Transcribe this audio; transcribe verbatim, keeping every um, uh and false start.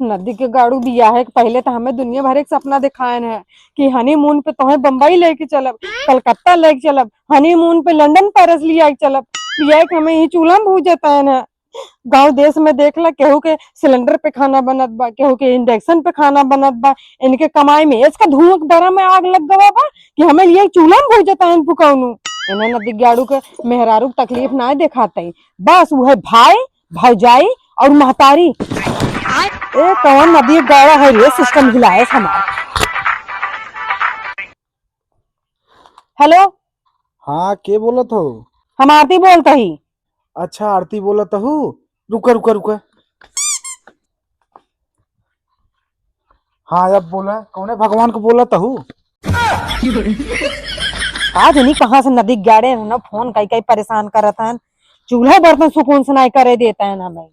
नदी के गाड़ू बियाहे के पहिले त हमें दुनिया भरे के सपना देखायन है कि honeymoon पे तोहे बम्बई लेके चलब, कलकत्ता लेके चलब, honeymoon पे लंदन पेरिस लिया के चलब। बियाहे के हमें यही चूल्हा में भूजत आयन है। गाँव देश में देख ला, केहू के cylinder पे खाना बनत बा, केहू के induction पे खाना बनत बा। इनके कमाई में, इसका धुआं के बरा में आग लग गवा बा कि हमें लिए चूल्हा में भूजत आयन पुकौनू। इन्हें नदी गाड़ू के मेहरारू के तकलीफ ना देखाते, बस उहे भाई, भौजाई और महतारी। ए, कौन नदी गाड़ा है रे, system हिलाए हमार। Hello। हाँ, के बोलत हो? हम आरती बोलत ही। अच्छा, आरती बोलत हू? रुका, रुका, रुका। हाँ, अब बोला, कौने भगवान को बोलत हू? आज नहीं कहाँ से नदी गाड़े हैं ना, फोन कई कई परेशान करत हैं। चूल्हा बर्तन सुकून से नहीं करे देता है ना मैं।